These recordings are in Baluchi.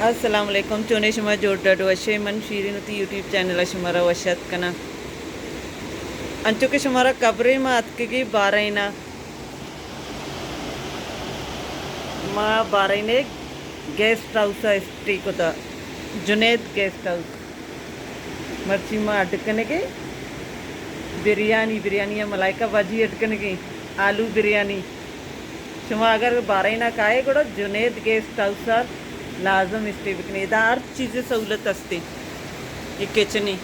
السلام علیکم، چونے شما؟ جوڑ ڈڈ وشے؟ من شیرین وتی یوٹیوب چینل ءَ شمارا وش اتک کناں۔ انچو کہ شمارا خبرے ما اتکگی بارائینا، ما بارائینے گیسٹ ہاؤس ءَ اسٹے کتا، جنید گیسٹ ہاؤس۔ مرچی ما اڈ کنگے بریانی، بریانی ءَ ملائکہ باجی اڈ کنگے، آلو بریانی۔ شما اگر بارائینا کائے گڑا جنید گیسٹ ہاؤس ءَ لازم اسٹے بکنے۔ ادا ہر چیز سہولت ہستے۔ یہ کچن ہے،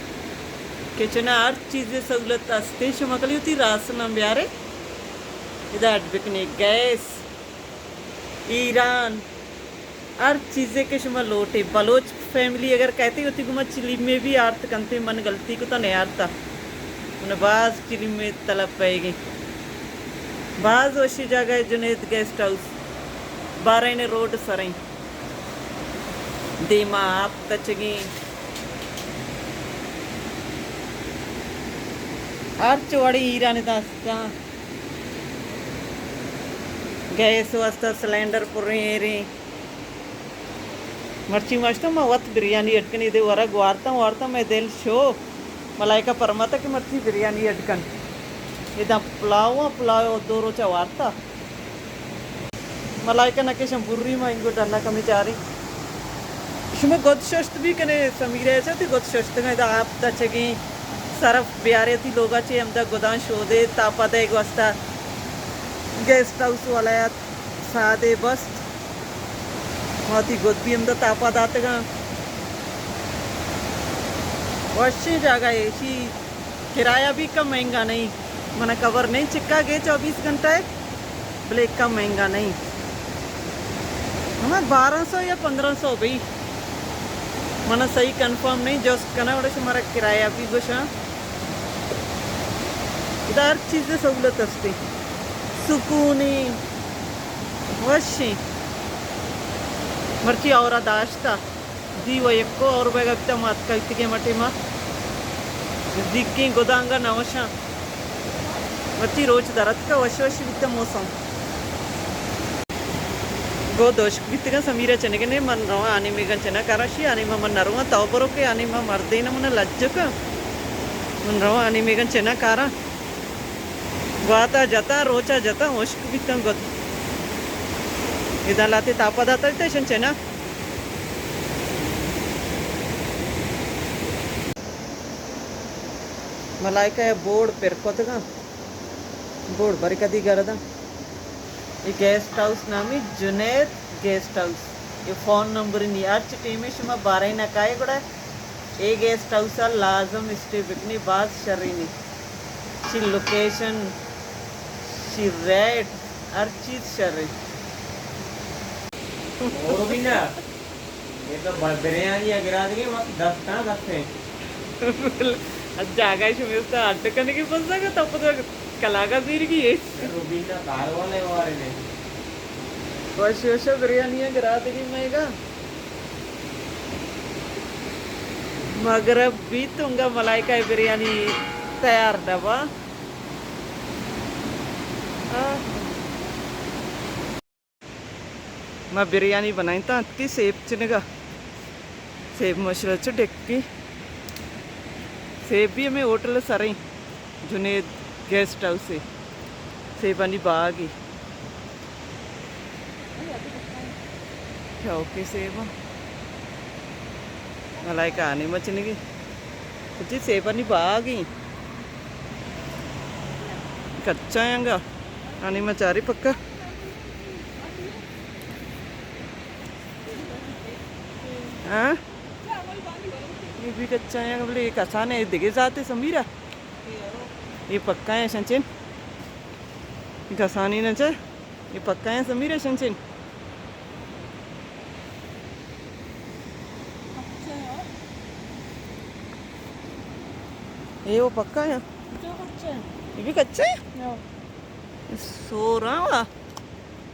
کچن ءَ ہر چیز سہولت ہستے۔ شما کلی ہوتی راسن ہم بیارے، ادا اڈ بکنے۔ گیس، ایران، ہر چیزے کہ شما لوٹے، بلوچ فیملی اگر کہتے ہوتی گما چلی میں بھی آرت کنتے، من غلطی کو تو نہیں آرتا۔ من باز چلی میں طلب پائے گی۔ باز وشی جاگہ ہے جنید گیسٹ ہاؤس، بارین روڈ سریں۔ دیما آپ تچگیں۔ ہر چوڑی ایران داستا۔ گیس واسطہ سلینڈر پریں ایریں۔ مرچی ماشتو ما وت بریانی اڈ کنی دے ورگ وارتاں، وارتاں میں دل شو۔ ملائکہ پرماتا کہ مرچی بریانی اڈ کن۔ ادا پلاو، پلاو دو روچا وارتا۔ ملائکہ نکشم بری ما انگو ڈنا کمی چاری۔ شما گد ششت بھی کنے سمیرہ ایسا تی گد ششت گئے دا آپ دا چگیں سرف بیارے تی لوگا چے ہم دا گدان شودے تاپا دے گوستا۔ گیسٹ ہاؤس والا یات سادے بست۔ ما تی گد بھی ہم دا تاپا داتگاں۔ وشیں جاگہ ایشی کرایہ بھی کم مہنگا نہیں۔ منا خبر نہیں چکا گے چوبیس گھنٹہ ہے، بلے کم مہنگا نہیں۔ ہمیں بارہ سو یا پندرہ سو بھئی، منا صحیح کنفرم نہیں، جست کنا وڑا شمارا کرایہ بھی گوشاں۔ ادا ہر چیز سہولت ہستی، سکونی، وشیں۔ مرچی اور داشتا۔ دی و یکو اور بیگا بیتا ما اتکا بیتگیں مٹی ما۔ نزدیکیں گدانگا نوشاں۔ مرچی روچ در اتکا وش وش بیتا موسم۔ گو دوشک بیتگا سمیرا چنگنے من رواں آنی میگن چنا کاراں شی آنی ما من نرواں تو برو کہ آنی ما مردین من لجکا۔ من رواں آنی میگن چنا کاراں۔ گواتا جتا روچا جتا ہشک بیتاں گد۔ ادا لاتے تاپا داتا بیتا شن چنا۔ ملائکہ ء بورڈ پر کتگاں، بورڈ بری کدی گرداں۔ اے گیسٹ ہاؤس نامی Junaid guest house. A phone number نی، ہرچ ٹیمے شما بارے نہ کائے گڑا اے گیسٹ ہاؤس ء لازم اسٹے بکنی، باز شرینی۔ شی لوکیشن، شی ریٹ، ہر چیز شریں۔ اور بھی نا، یہ تو ب-، بریانی اگر آ گئی، وقت دس کہاں دس ہیں۔ جاگہ شمیستا اڈ کنگی بس، اگر تب تو کلاگا زیر کی ہے۔ روبینا کار والے وارے نے۔ وش وش بریانی اگر آ گئی میں گا۔ مغرب بیت انگا ملائکہ بریانی تیار ڈبا۔ آ۔ ما بریانی بنائیں تا اتکی سیب چنگا۔ سیب ماشاءاللہ چو ڈکی۔ سیب بھی ہمیں ہوٹل سریں۔ جنید گیسٹ ہاؤس ہے۔ سیبانی باغ ہے۔ شوقی سیب۔ ملائکہ آنی مچنگی۔ کچی سیبانی باغ ہیں۔ کچا ہیں گا۔ آنی مچاری پکا۔ ہاں؟ یہ بھی کچا ہیں، بلے یہ کسانے دگے ذاتے سمیرا۔ یہ پکا ہیں شنچن۔ یہ کسانی نہ چاہ۔ یہ پکا ہیں سمیرا شنچن۔ یہ وہ پکا ہے۔ یہ بھی کچا ہے۔ سورا وا۔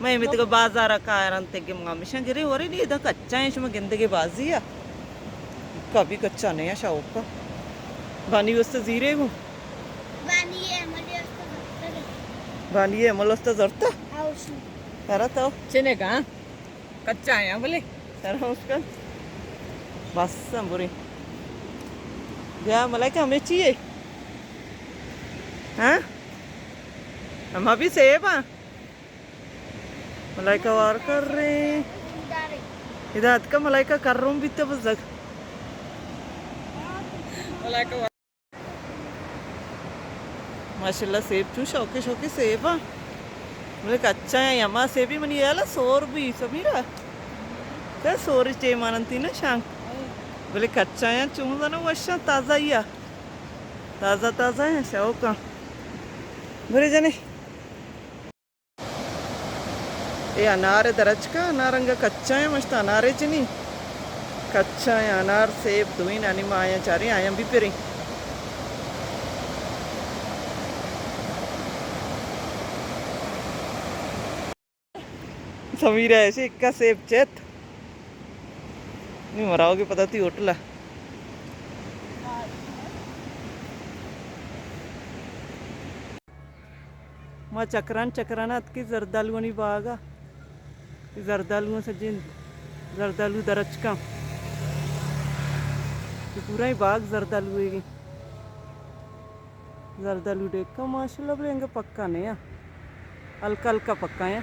میں میتگ بازار کارن تے گم گمشن گرے وری نی دا کچا ہیں شما گندگے بازی ہے۔ کبھی کچا نہیں ہے شوق۔ بانی واسطہ زیرے گو۔ بانی ہے ملے است زرتا۔ بانی ہے ملے است زرتا؟ آوشی۔ کرا تو؟ چنے گا؟ کچا ہیں بلے۔ کرا اس کا؟ بس ہم برے۔ بیا ملائکہ، ہمیں چی ہے؟ ہاں؟ ہم ابھی سیب ہاں۔ ملائکہ وار کر رہے ہیں۔ ادا اتکا ملائکہ کر رہوں بیتا بزگ۔ ماشاءاللہ سیب چون شوقے شوقے سیب ہاں۔ بلے کچا ہیں، ہما سیبی منی یالا سور بھی سمیرا۔ تے سور چے ماننتی نا شانگ۔ بلے کچا ہیں چون زنو وشاں تازہ ہی آ۔ تازہ تازہ ہیں شوقاں۔ برے جنے۔ اے انار درچکا، انار انگا کچا ہیں، مشت انارے چنی۔ کچا ہیں انار، سیب دوئیں، نانی ما آیاں چاریں، آیاں بھی پریں۔ سمیر ایسے اکا سیب چت۔ نہیں مراؤ گے پتا تھی ہوٹل ہے۔ ما چکران چکران اتکیں زردالوانی باغ ءَ۔ اے زردالو سجیں زردالو درچکاں۔ اے پورا ہی باغ زردالو ئیگیں۔ زردالو ڈیکاں ماشاءاللہ بلے انگا پکا نیا۔ ہلکا ہلکا پکا ہیں۔